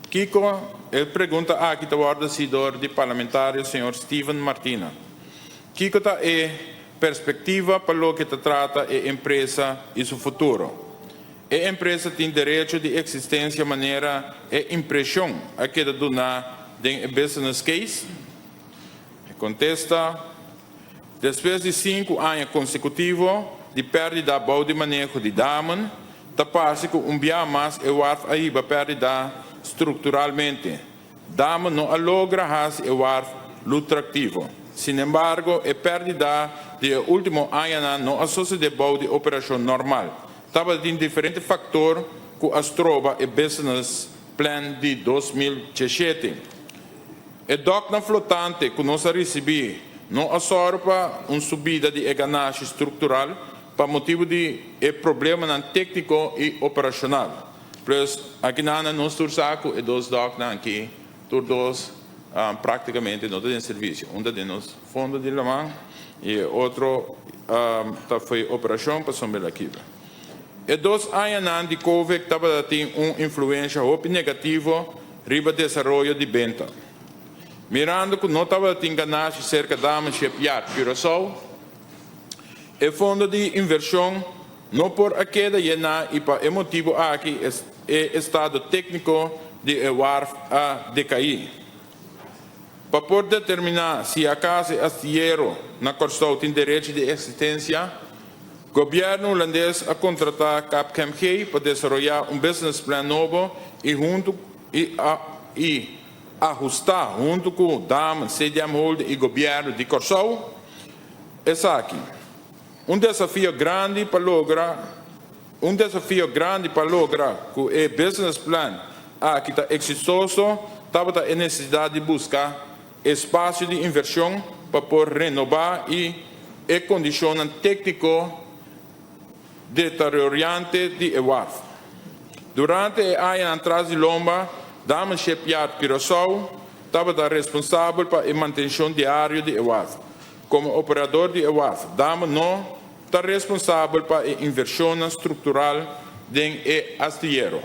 Kiko, e pregunta aki ta wòrdu hasí dor di parlamentario señor Steven Martina. Kiko ta e perspektiva pa loke ta trata e empresa i su futuro? E empresa tin derecho di eksistensia manera e impreshon a keda duná den e business case? E kontesta, Despues di sinku aña konsekutivo di pèrdida bou di maneho di Damen, ta parse ku un bia mas e wàrf a hiba pèrdida strukturalmente. Damen no a logra hasi e wàrf lutraktivo. Sinembargo, e pèrdida di e último añanan no a sosodé bou di operashon normal. Tabatin diferente faktor ku a stroba e business plan di 2017. E dòknan flotante ku nos a risibí no a sòru pa un subida di e ganashi struktural pa motibu di e problemanan tékniko i operashonal. Plus, aki nan nos tur sa ku e dos dòknan aki tur dos práktikamente no ta den servisio. Un ta den nos fondo di laman i e otro ta fo'i operashon pasobra el a kibra. E dos añanan di Covid tabata tin un influensha hopi negativo riba desaroyo di benta. Mirando ku no tabata tin ganashi serka Damen Shipyard Curaçao, e fondo di invershon no por a keda yená i pa e motibu aki e estado tékniko di e wàrf a dekaí. Pa por determiná si akaso e astiyero na Kòrsou tin derecho di eksistensia, gobièrnu hulandes a kontratá KPMG pa desaroyá un business plan nobo i huntu i i ahustá huntu ku Damen, CDM Holding i gobièrnu di Kòrsou esaki. Un desafio grandi pa logra Un desafio grandi pa logra ku e business plan aki ta eksitoso tabata e nesesidat di buska espasio di invershon pa por renobá i e kondishonnan tékniko deteriorante di e waf. Durante e añanan tras di lomba, Damen Shipyard Curaçao tabata responsabel pa e mantenshon diario di e waf. Komo operador di e waf, Damen no ta responsabel pa e invershonnan struktural den e astiyero.